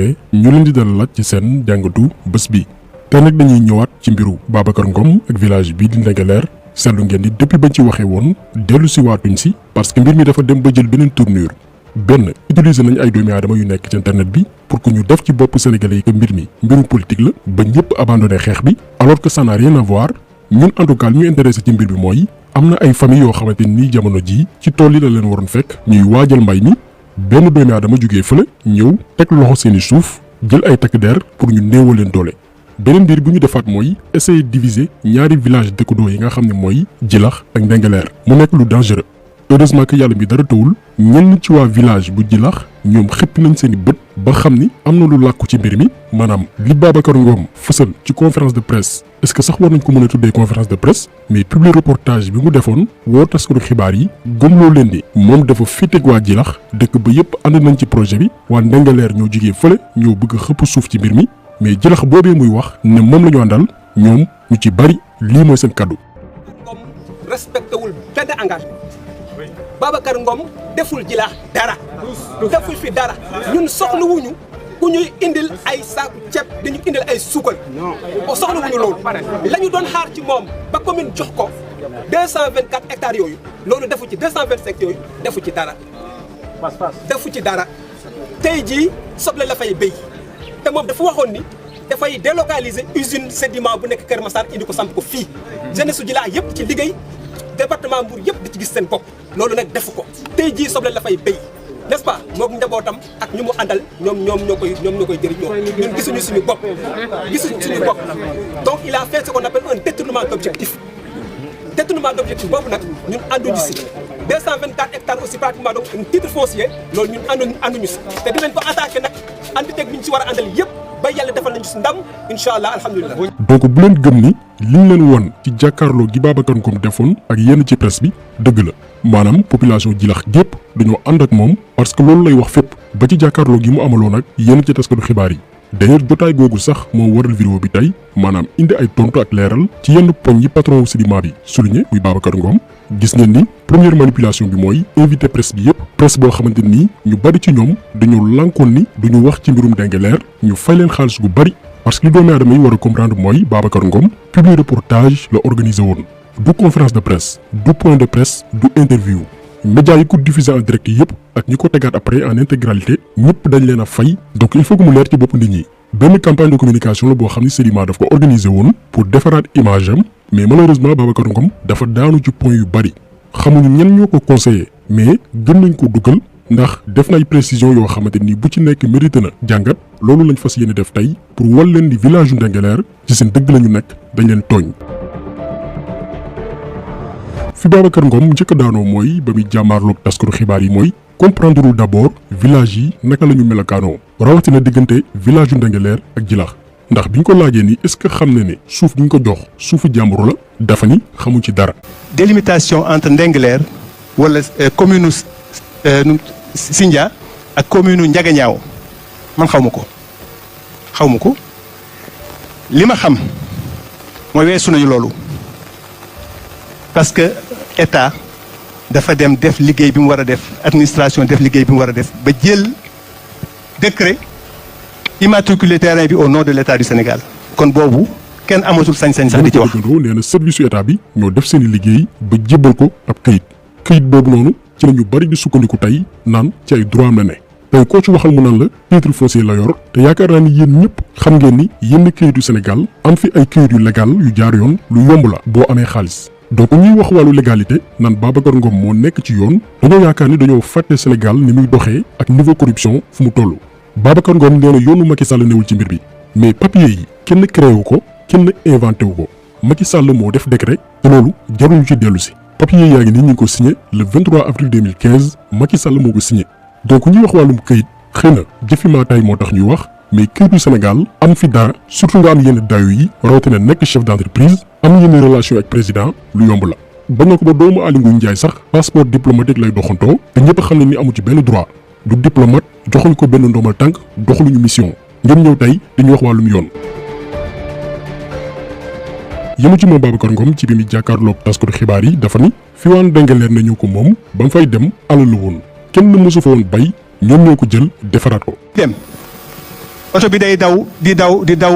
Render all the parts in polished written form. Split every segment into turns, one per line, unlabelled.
ñu leen di dalalaat ci seen jàngatu bés bi te nag dañuy ñëwaat ci mbiru Babacar Ngom ak village bii di Ndingler seetlu ngeen ni depuis bañ ci waxee woon dellu si waatuñ si parce que mbir mi dafa dem ba jël beneen tournure benn utiliser nañ ay doomi aadama yu nekk ci internet bi pour que ñu def ci bopp sénégalais yi que mbir mi mbirum politique la ba ñëpp abandonné xeex bi alors que ça n'a rien à voir ñun en tout cas li ñu intéressé ci mbir bi mooy am na ay famille yoo xamante ni jamono jii ci tool yi la leen waroon fekk ñuy waajal mbay mi benn doomi aadama jógee fële ñëw teg loxo seeni suuf jël ay takk der pour ñu néewal leen doole beneen mbir bu ñu defaat mooy essayer diviser ñaari village dëkkandoo yi nga xam ne mooy Djilax ak Ndingler mu nekk lu dangereux heureusement que yàlla bi dara tawul ñenn ci waa village bu Djilax ñoom xëpp nañ seeni bët ba xam ni am na lu làkku ci mbir mi maanaam li Babacar Ngom fësal ci conférence de presse est-ce que sax war nañ ko mën a tuddee conférence de presse mais public reportage bi mu defoon woo taskatu xibaar yi gëmloo leen ni moom dafa féeteeg waa Djilax dëkk ba yépp ànd nañ ci projet bi waa Ndingler ñoo jugee fële ñoo bëgg a xëpp suuf ci mbir mi mais Djilax boobee muy wax ne moom la ñu àndal ñoom ñu ci bari lii mooy seen kaddu.
Ngom respecté wul benn engagement Babacar Ngom deful Djilax dara deful fi dara ñun soxlawuñu ku ñuy indil ay saaku ceeb dañu indil ay suukal soxlawuñu loolu la ñu doon xaar ci moom ba commune jox ko 224 hectares yooyu loolu defu ci 225 yooyu defu ci dara defu ci dara tey jii soble la fay béy te moom dafa waxoon ni dafay délocaliser usine sédiment bu nekk Kër Massar indi ko samp ko fii jeunesse su Djilax yëpp ci liggéey département Mbour yëpp di ci gis seen bopp loolu nag defu ko tey jii soble la fay béy n'est-ce pas moom njabootam ak ñu mu àndal ñoom ñoo koy jëriñoo ñun gisuñu suñu bopp donc il a fait ce qu'on appelle un détournement d'objectif boobu nag ñun ànduñu si 224 hectares aussi pratiquement donc un titre foncier loolu ñun ànduñu si te dinañ ko attaqué nag ànd teg bi ñu ci war a àndal yëpp ba yàlla defal nañu si ndam incha allah alhamdulilah.
donc bu leen gëm ni liñ leen won ci jàkkaarloo gi Babacar Ngom defoon ak yenn ci presse bi dëgg la maanaam population Djilax gépp dañoo ànd ak moom parce que loolu lay wax fépp ba ci jàkkaarloo gi mu amaloon ak yenn ci taskatu xibaar yi d'ailleurs jotaay googu sax moo waral vidéo bi tey maanaam indi ay tontu ak leeral ci yenn poñ yi patron sédiment bi souligné muy Babacar Ngom gis ngeen ni première manipulation bi mooy invité presse bi yëpp presse boo xamante ni ñu bari ci ñoom dañoo lànkoon ni duñu wax ci mbirum Ndingler ñu fay leen xaalis gu bari parce que li doomi aadama yi war a comprendre mooy Babacar Ngom public reportage la organisé woon du conférence de presse du point de presse du interview médias yi ko diffusé en direct yëpp ak ñi ko tegaat après en intégralité ñëpp dañ leen a fay donc il faut que mu leer ci bopp nit ñi benn campagne de communication la boo xam ne sédiment daf ko organisé woon pour defaraat image am mais malheureusement Babacar Ngom dafa daanu ci point yu bari xamuñu ñen ñoo ko conseillé mais gën nañ ko dugal ndax def na ay précision yoo xamante ni bu ci nekk mérité na jàngat loolu lañ fas yéene def tey pour wal leen di village yu Ndingler ci seen dëgg la ñu nekk dañ leen tooñ. fi Babacar Ngom njëkk a daanoo mooy ba muy jàmmaarloog taskatu xibaar yi mooy comprendre d'abord village yi naka la ñu melakaanoo rawatina diggante village yu Ndingler ak Djilax ndax biñ ko laajee ni est-ce que xam na ne suuf bi ñu ko jox suufu jàmbur la dafa ni xamuñ ci dara.
délimitation entre Ndingler wala commune Sindia ak commune Ndiaganiao man xaw ma ko li ma xam mooy weesu nañu loolu parce que état dafa dem def liggéey bi mu war a def administration def liggéey bi mu war a def ba jël décret immatriculer terrain bi au nom de l'état du Sénégal kon boobu kenn amatul sañ-sañ sax di ci wax.
nee na service yu état bi ñoo def seen i liggéey ba jébbal ko ab këyit boobu noonu ci la ñu bari di sukkandiku tey naan ci ay droit am la ne tey koo ci waxal mu naan la titre foncier la yor te yaakaar naa ni yéen ñëpp xam ngeen ni yenn këyit yu Sénégal am fi ay këyit yu légal yu jaar yoon lu yomb la boo amee xaalis. donc ñuy wax wàllu légalité naan Babacar Ngom moo nekk ci yoon dañoo yaakaar ni dañoo fàtte Sénégal ni muy doxee ak niveau corruption fu mu toll Babacar Ngom nee na yoonu Macky Sall newul ci mbir bi mais papier yi kenn créé wu ko kenn inventé wu ko Macky Sall moo def décret te loolu jaruñu ci dellu si papier yaa ngi nii ñu ngi ko signé le 23 avril 2015 Macky Sall moo ko signé donc ñuy wax wàllum këyit xëy na jëfi maataay moo tax ñuy wax mais këyitu Sénégal am fi dara surtout nga am yenn dayo yi rawatina nekk chef d'entreprise am yenn relation ak président lu yomb la bañ na ko ba doomu Aly Ngouille Ndiaye sax passeport diplomatique lay doxantoo te ñëpp xam ne ni amu ci benn droit du diplomate joxuñ ko benn ndomal tànk doxaluñu mission ngeen ñëw tey dañuy wax wàllum yoon. yemu ci moom Babacar Ngom ci bi muy jàkkaarloog taskatu xibaar yi dafa ni fi waan Ndingler na ñoo ko moom ba mu fay dem alal la woon kenn mësu fa woon bay ñoom ñoo ko jël defaraat ko.
dem oto bi day daw di daw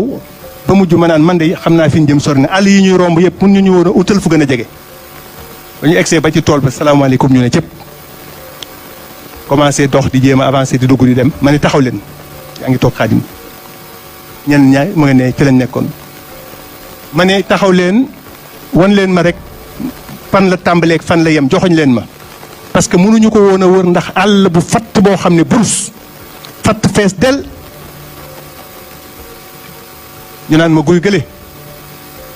ba mujj ma naan man de xam naa fi ñu jëm sori na àll yi ñuy romb yëpp mun ñu war a utal fu gën a jege ba ñu egsee ba ci tool ba salaamaaleykum ñu ne cëpp commencé dox di jéem a avancé di dugg di dem ma ne taxaw leen yaa ngi toog Xaadim ñenn ñaar mu nga ne ci lañ nekkoon ma ne taxaw leen wan leen ma rek fan la tàmbaleeg fan la yem joxoñ leen ma parce que mënuñu ko woon a wër ndax àll bu fatt boo xam ne burus fatt fees del ñu naan ma guy gële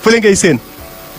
fële ngay seen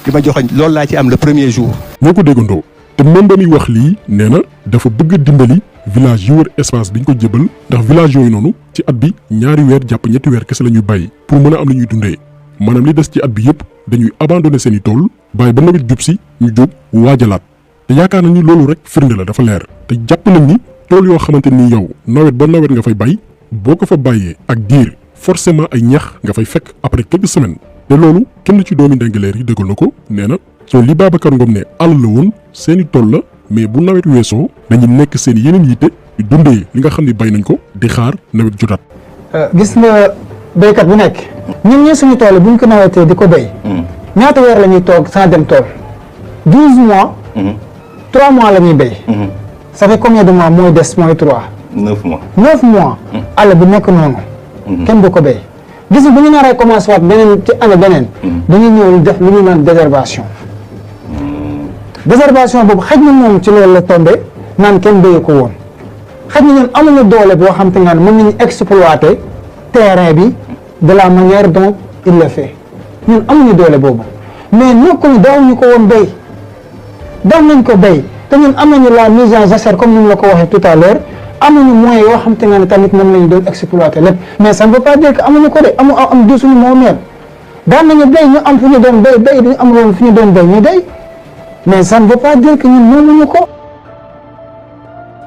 di ma joxoñ loolu laa ci am le premier jour.
ñoo ko déggandoo te moom ba muy wax lii nee na dafa bëgg a dimbali village yi wër espace bi ñu ko jébal ndax village yooyu noonu ci at bi 2 weer jàpp 3 weer kese la ñuy bàyyi pour mën a am li ñuy dundee maanaam li des ci at bi yëpp dañuy abandonné seen i tool bàyyi ba nawet jub si ñu jóg waajalaat te yaakaar nañ ni loolu rek firnde la dafa leer te jàpp nañ ni tool yoo xamante ni yow nawet ba nawet nga fay bay boo ko fa bàyyee ak diir forcément ay ñax nga fay fekk après quelques semaines te loolu kenn ci doomi Ndingler yi déggal na ko nee na soo li Babacar Ngom ne àll la woon seeni tool la mais bu nawet weesoo dañuy nekk seen yeneen yitte dundee li nga xam ne bay nañ ko di xaar nawet jotaat.
gis nga béykat bu nekk. ñun ñii suñu tool bu ñu ko nawetee di ko béy. ñaata weer la ñuy toog sans dem tool. 12 mois. 3 mois la ñuy béy. ça fait combien de mois mooy des mooy 3.
9 mois.
9 mois. àll bu nekk noonu. kenn du ko béy. gis nga bu ñu naree commencé waat beneen ci année beneen. dañuy ñëw def lu ñu naan désherbation. désherbation boobu xëj na moom ci loolu la tombé naan kenn béyu ko woon xëj na ñun amuñu doole boo xam te nga ne mën nañu exploiter terrain bi de la manière dont il le fait ñun amuñu doole boobu mais nekkuñu daawuñu ko woon béy daaw nañ ko béy te ñun am nañu la mise en jachère comme ni ñu la ko waxee tout à l'heure amuñu moyens yoo xam te nga ne tamit moom la ñu doon exploiter lépp mais ça ne veut pas dire que amuñu ko de am du suñu moomeel daan nañu béy ñu am fu ñu doon béy béy duñu am woon fu ñu doon béy ñu béy mais ça ne veut pas dire que ñun moomuñu ko.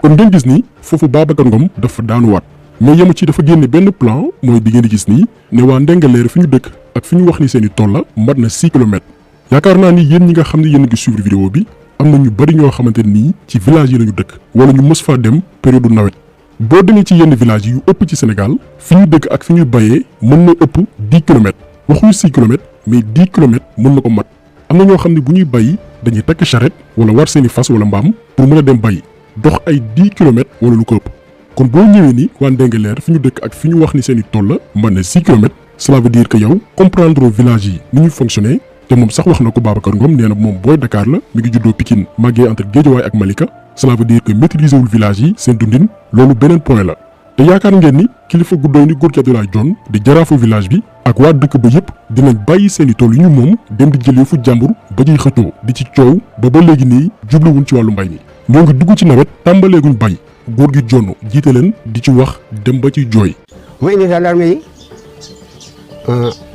kon ngeen gis ni foofu Babacar Ngom dafa daanuwaat mais yemu ci dafa génne benn plan mooy bi ngeen di gis nii ne waa Ndingler fi ñu dëkk ak fi ñu wax ni seen i tool la mat na 6 kilomètres yaakaar naa ni yéen ñi nga xam ne yéen a ngi suivre vidéo bi am na ñu bari ñoo xamante nii ci village yi la ñu dëkk wala ñu mës faa dem période nawet boo demee ci yenn village yu ëpp ci Sénégal fi ñu dëkk ak fi ñuy bayee mën na ëpp 10 kilomètres waxuñu 6 kilomètres mais 10 kilomètres mën na ko mat am na ñoo xam ne bu ñuy bayyi dañuy takk charrette wala war seeni fas wala mbaam pour mën a dem bayyi dox ay 10 kilomètres wala lu ko ëpp kon boo ñëwee ni waa Ndingler fi ñu dëkk ak fi ñu wax ni seen i tool la mën na 6 kilomètres cela veut dire que yow comprendre village yi ni ñuy fonctionner te moom sax wax na ko Babacar Ngom nee na moom booy Dakar la mi ngi juddoo Pikine màggee entre Guédiawaye ak Malika cela veut dire que maîtriser wul village yi seen dundin loolu beneen point la te yaakaar ngeen ni kilifa gu doy ni Gorgui Abdoulaye Dione di jaraafu village bi ak waa dëkk ba yëpp dinañ bàyyi seen i tool yu ñu moom dem di jëlee fu jàmbur ba ciy xëccoo di ci coow ba léegi nii jubluwuñ ci wàllu mbay mi ñoo ngi dugg ci nawet tàmbaleeguñ bay Gorgui Dione jiite leen di ci wax dem ba ciy jooy.
mu indi gendarme yi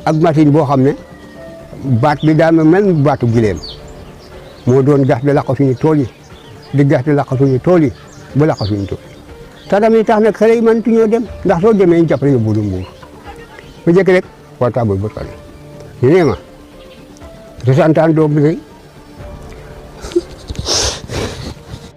ak machine boo xam ne baat bi daa mel baatu gileem moo doon gas di laq suñu tool yi di gas di laq suñu tool yi ba laq suñu tool te tamit tax nag xale yi mënatu ñoo dem ndax soo demee ñu jàppale yóbbu mbuur bu njëkk rek portable ba toll ñu ne ma 60 ans doo liggéey.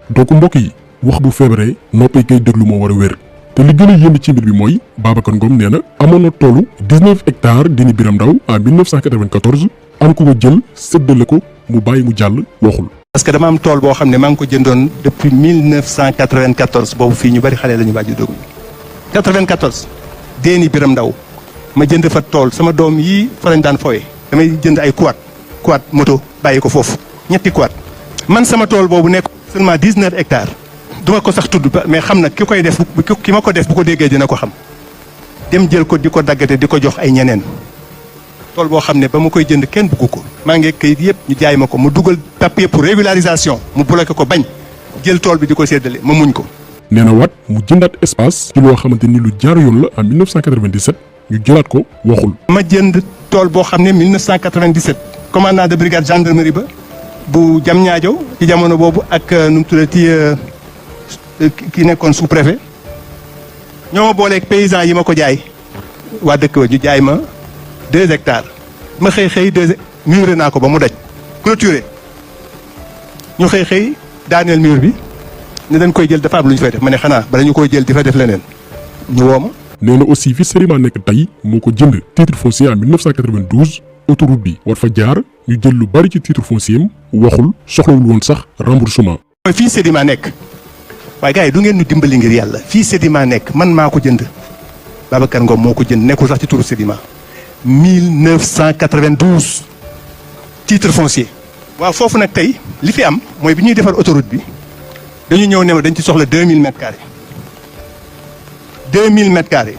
donc mbokk yi wax bu feebaree noppay kay déglu moo war a wér te li gën a yénd ci mbir bi mooy Babacar Ngom nee na amoon na toolu 19 hectares dini Biram Ndaw en 1994 am ku ko jël séddale ko mu bàyyi mu jàll waxul.
parce que dama am tool boo xam ne maa ngi ko jëndoon depuis 1994 boobu fii ñu bari xale la ñu bàjju dugg 94 déeni Biram Ndaw ma jënd fa tool sama doom yii fa lañ daan fooye damay jënd ay quad moto bàyyi ko foofu ñetti quad man sama tool boobu nekk seulement 19 hectares duma ko sax tudd mais xam na ki koy def ki ma ko def bu ko déggee dina ko xam dem jël ko di ko daggate di ko jox ay ñeneen tool boo xam ne ba ma koy jënd kenn buggu ko maa ngi kayit yëpp ñu jaay ma ko mu dugal papier pour régularisation mu bloqué ko bañ jël tool bi di ko séddale ma muñ ko.
nee na waat mu jëndaat espace ci loo xamante ni lu jaar yoon la en 1997 ñu jëlaat ko waxul. ma
jënd tool boo xam ne 1997 commandant de brigade gendarmerie ba bu Diamniadio ci jamono boobu ak nu mu tuddati ki nekkoon sous préfet ñoo ma booleeg paysans yi ma ko jaay waa dëkk ba ñu jaay ma 2 hectares ma xëy 2 muré naa ko ba mu daj clôturé ñu xëy daaneel mur bi ne dañ koy jël dafa am lu ñu fay def ma ne xanaa bala ñu koy jël di fa def leneen ñu woo ma
nee na aussi fi Sedima nekk tey moo ko jënd titre foncier en 1992 autoroute bi war fa jaar ñu jël lu bari ci titre foncier am waxul soxlawul woon sax remboursement.
mooy fii Sedima nekk waaye gars yi du ngeen ñu dimbali ngir yàlla fii Sedima nekk man maa ko jënd Babacar Ngom moo ko jënd nekkul sax ci turu Sedima 1992 titre foncier. waaw foofu nag tey li fi am mooy bi ñuy defar autoroute bi dañu ñëw ne ma dañ ci soxla 2000 mètres carrés 2000 mètres carrés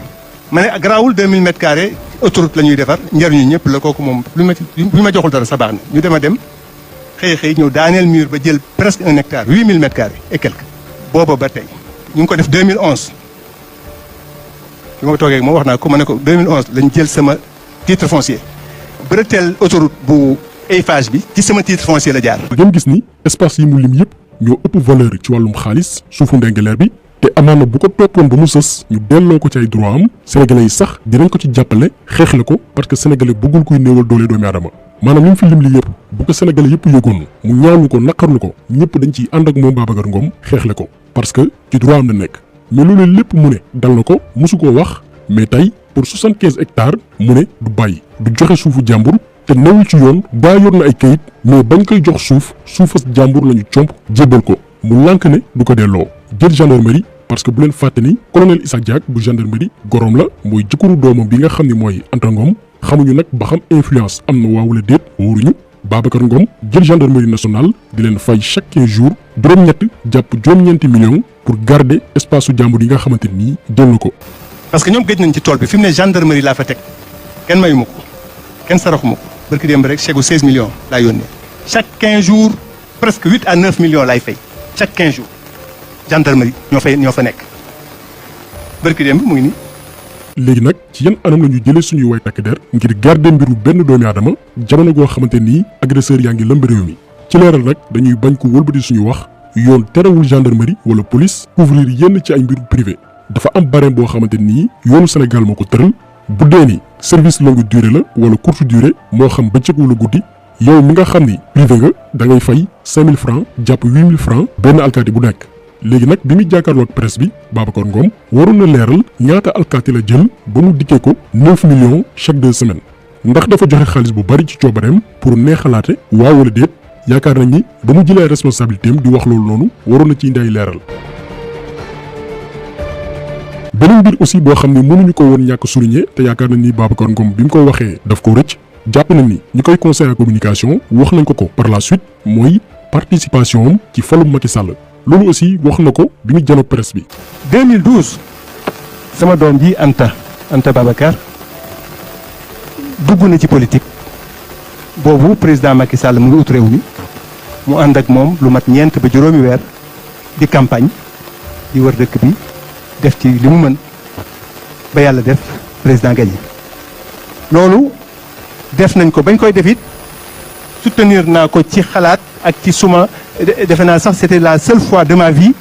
ma ne garaawul 2000 mètres carrés autoroute la ñuy defar njariñu ñëpp la kooku moom bu ñu ma joxul dara sa baax na ñu dem a dem xëy ñëw daaneel mur ba jël presque 1 hectare 8000 mètres carrés et quelque. booba ba tey ñu ngi ko def 2011 bi ma toogee moom wax naa ko ma ne ko 2011 lañ jël sama titre foncier bretelle autoroute bu Eiffage bi ci sama titre foncier la jaar.
ngeen gis ni espace yi mu lim yëpp ñoo ëpp valeur ci wàllum xaalis suufu Ndingler bi te amaana bu ko toppoon ba mu sës ñu delloo ko ci ay droit am sénégalais yi sax dinañ ko ci jàppale xeex la ko parce que sénégalais bëggul kuy néewal doole doomi aadama maanaam li mu fi lim li yëpp bu ko sénégalais yëpp yëgoon mu ñaawlu ko naqarlu ko ñëpp dañ ciy ànd ak moom Babacar Ngom xeex la ko parce que ci droit am la nekk mais loolu lépp mu ne dal na ko mosu koo wax mais tey pour 75 hectares mu ne du bàyyi du joxe suufu jàmbur te newul ci yoon gaa yor na ay kayit mais bañ koy jox suufas jàmbur lañu comp jébbal ko mu lànk ne du ko delloo jël gendarmerie parce que bu leen fàtte ni colonel Issa Diack bu gendarmerie gorom la mooy jëkkëru doomam bi nga xam ne mooy Anta Ngom xamuñu nag ba xam influence am na waa wala déet wóoruñu Babacar Ngom jël gendarmerie nationale di leen fay chaque 15 jours juróom-ñett jàpp juróom-ñeenti millions pour garder espace su jàmbur yi nga xamante nii jël na ko.
parce que ñoom gëj nañ ci tool bi fi mu ne gendarmerie laa fa teg kenn mayu ma ko kenn saraxu ma ko barki démb rek chèque 16 millions laa yónnee chaque 15 jours presque 8 à 9 millions laay fay chaque 15 jours gendarmerie ñoo fa nekk barki démb mu ngi nii.
léegi nag ci yan anam la ñu jëlee suñuy way takk der ngir garder mbiru benn doomi aadama jamono goo xamante nii agresseur yaa ngi lëmb réew mi ci leeral nag dañuy bañ ko wëlbati suñu wax yoon terewul gendarmerie wala police couvrir yenn ci ay mbiru privé dafa am barème boo xamante nii yoonu Sénégal moo ko tëral bu dee ni service longue durée la wala courte durée moo xam bëccëg wala guddi yow mi nga xam ni privé nga da ngay fay 5000 francs jàpp 8000 francs benn alkaati bu nekk. léegi nag bi muy jàkkaarloo ak presse bi Babacar Ngom waroon na leeral ñaata alkaati la jël ba mu dikkee ko 9 millions chaque 2 semaines ndax dafa joxe xaalis bu bari ci coobareem pour neexalaate waaw wala déet yaakaar nañ ni ba mu jëlee responsabilité am di wax loolu noonu waroon na ci indi ay leeral. beneen mbir aussi boo xam ne mënuñu ko woon ñàkk souligner te yaakaar nañ ni Babacar Ngom bi mu ko waxee daf ko rëcc jàpp nañ ni ñi koy conseil en communication wax nañ ko par la suite mooy participation am ci falum Macky Sall. loolu aussi wax na ko bi mu jëloon presse bi.
2012 sama doom ji Anta Babacar dugg na ci politique boobu président Macky Sall mu ngi ut réew mi mu ànd ak moom lu mat ñeent ba juróomi weer di campagne di wër dëkk bi def ci li mu mën ba yàlla def président gagné loolu def nañ ko bañ koy def it soutenir naa ko ci xalaat ak ci suma. defe naa sax c'était la seule fois de ma vie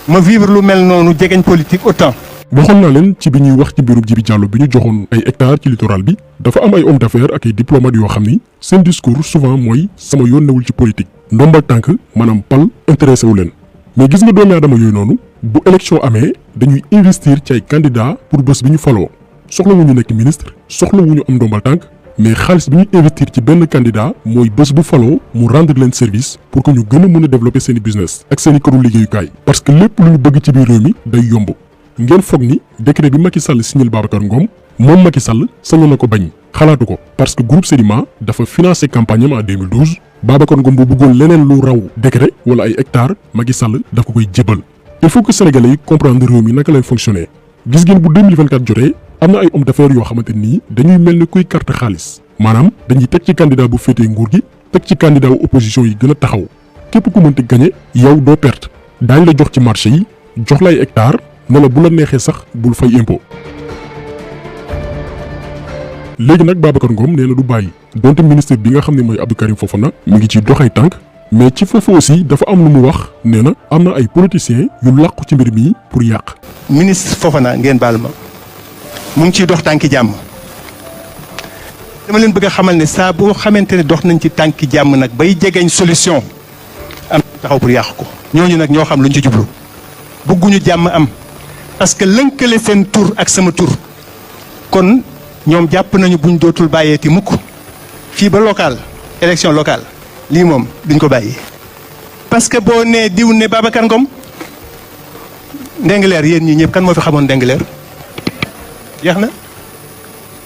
ma vivre lu mel noonu jegeñ politique autant.
waxoon naa leen ci bi ñuy wax ci mbirum Djibi Diallo bi ñu joxoon ay hectares ci littoral bi dafa am ay hommes d'affaires ak ay diplomates yoo xam ni seen discours souvent mooy sama yoon newul ci politique ndombal tànk maanaam pal intéressé wu leen mais gis nga doomi aadama yooyu noonu bu élection amee dañuy investir ci ay candidats pour bés bi ñu faloo soxla wu ñu nekk ministre soxla wu ñu am ndombal tànk. mais xaalis bi ñuy investir ci benn candidat mooy bés bu faloo mu rendre leen service pour que ñu gën a mën a développer seen i business ak seen i këru liggéeyukaay parce que lépp lu ñu bëgg ci biir réew mi day yomb ngeen foog ni décret bi Macky Sall signé Babacar Ngom moom Macky Sall sañoon na ko bañ xalaatu ko parce que groupe Sedima dafa financé campagne am en 2012 Babacar Ngom bu bëggoon leneen lu raw décret wala ay hectares Macky Sall daf ko koy jébal il faut que sénégalais yi comprendre réew mi naka lay fonctionner gis ngeen bu 2024 jotee am na ay hommes d'affaires yoo xamante nii dañuy mel ni kuy carte xaalis maanaam dañuy teg ci candidat bu féetee nguur gi teg ci candidat wu opposition yi gën a taxaw képp ku mënti gagné yow doo perte daañu la jox ci marché yi jox la ay hectares ne la bu la neexee sax bul fay impôt. léegi nag Babacar Ngom nee na du bàyyi donte ministre bi nga xam ne mooy Abdou Karim Fofana mi ngi ci doxay tànk mais ci foofu aussi dafa am lu mu wax nee na am na ay politiciens yu làqu ci mbir mi pour yàq.
ministre Fofana ngeen baal ma mu ngi ciy dox tànki jàmm dama leen bëgg a xamal ne saa boo xamante ne dox nañ ci tànki jàmm nag bay jegeñ solution am taxaw pour yàq ko ñooñu nag ñoo xam luñ ci jublu bëgguñu jàmm am parce que lënkale seen tur ak sama tur kon ñoom jàpp nañu buñ dootul bàyyeeti mukk fii ba local élection locale lii moom duñ ko bàyyi. parce que boo nee diw ne Babacar Ngom Ndingler yéen ñii ñëpp kan moo fi xamoon Ndingler jeex na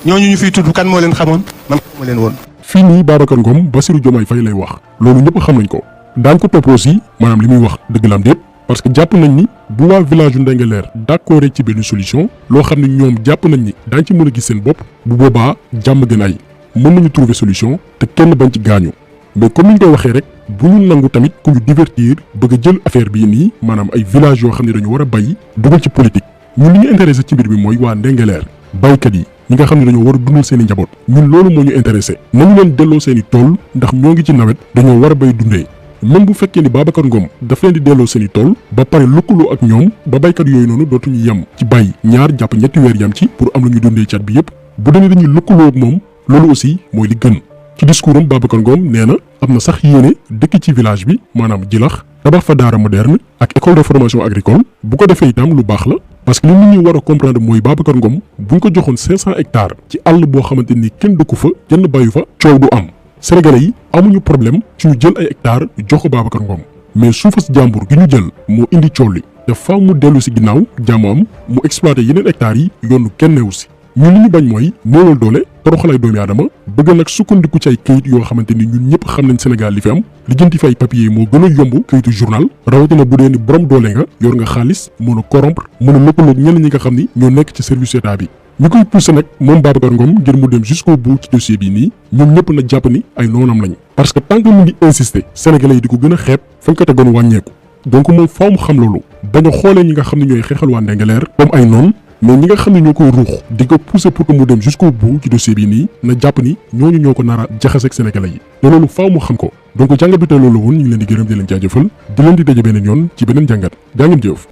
ñooñu ñu fiy tudd kan moo leen xamoon man xamoo leen woon.
fii nii Babacar Ngom Bassirou Diomaye Faye lay wax loolu ñëpp xam nañ ko daan ko topp aussi maanaam li muy wax dëgg la am déet parce que jàpp nañ ni bu waa village yu Ndingler d'accord ci benn solution loo xam ne ñoom jàpp nañ ni daañ ci mën a gis seen bopp bu boobaa jàmm gën ay mën nañu trouver solution te kenn bañ ci gaañu mais comme ni ñu koy waxee rek bu ñu nangu tamit ku ñu divertir bëgg a jël affaire bii nii maanaam ay village yoo xam ne dañu war a bay dugal ci politique ñun li ñu intéressé ci mbir bi mooy waa Ndingler baykat yi ñi nga xam ne dañoo war a dundal seen i njaboot ñun loolu moo ñu intéressé nañu leen delloo seen i tool ndax ñoo ngi ci nawet dañoo war a bay dundee même bu fekkee ni Babacar Ngom daf leen di delloo seen i tool ba pare lëkkaloo ak ñoom ba baykat yooyu noonu dootuñu yem ci bay ñaar jàpp ñetti weer yam ci pour am lu ñu dundee cat bi yépp bu demee dañuy lëkkaloo ak moom loolu aussi mooy li gën ci discours am Babacar Ngom nee na am na sax yéene dëkk ci village bi maanaam Jilax tabax fa daara moderne ak école de formation agricole bu ko defee itam lu baax la parce que li nit ñi war a comprendre mooy Babacar Ngom buñ ko joxoon 500 hectares ci àll boo xamante ni kenn dëkku fa kenn bayu fa coow du am sénégalais yi amuñu problème ci ñu jël ay hectares jox ko Babacar Ngom mais suufas jàmbur gi ñu jël moo indi coow li te faaw mu dellu si ginnaaw jàmm am mu exploité yeneen hectares yi yoonu kenn newu si ñun li ñu bañ mooy néewal doole toroxalay doomi aadama bëgg nag sukkandiku ci ay kayit yoo xamante ni ñun ñëpp xam nañ Sénégal li fi am lijjanti fi ay papier moo gën a yomb kayitu journal rawatina bu dee ni borom doole nga yor nga xaalis mën a corrompre mën a lëkkaloog ñenn ñi nga xam ni ñoo nekk ci service état bi ñu koy poussé nag moom Babacar Ngom ngir mu dem jusqu'au bout ci dossier bi nii ñoom ñëpp na jàpp ni ay noonam lañ parce que tant que mu ngi insister sénégalais yi di ko gën a xeeb fañ ko tegoon wàññeeku donc moom faaw mu xam loolu bañ a xoolee ñi nga xam ne ñooy xeexal waa Ndingler comme ay noon mais ñi nga xam ne ñoo koy ruux di ko pousser pour que mu dem jusqu'au bout ci dossier bi nii na jàpp ni ñooñu ñoo ko nar a jaxase ak sénégalais yi te loolu faaw mu xam ko donc jàngat bi tey loolu woon ñu ngi leen di gërëm di leen jaajëfal di leen di daje beneen yoon ci beneen jàngat jaa ngeen jëf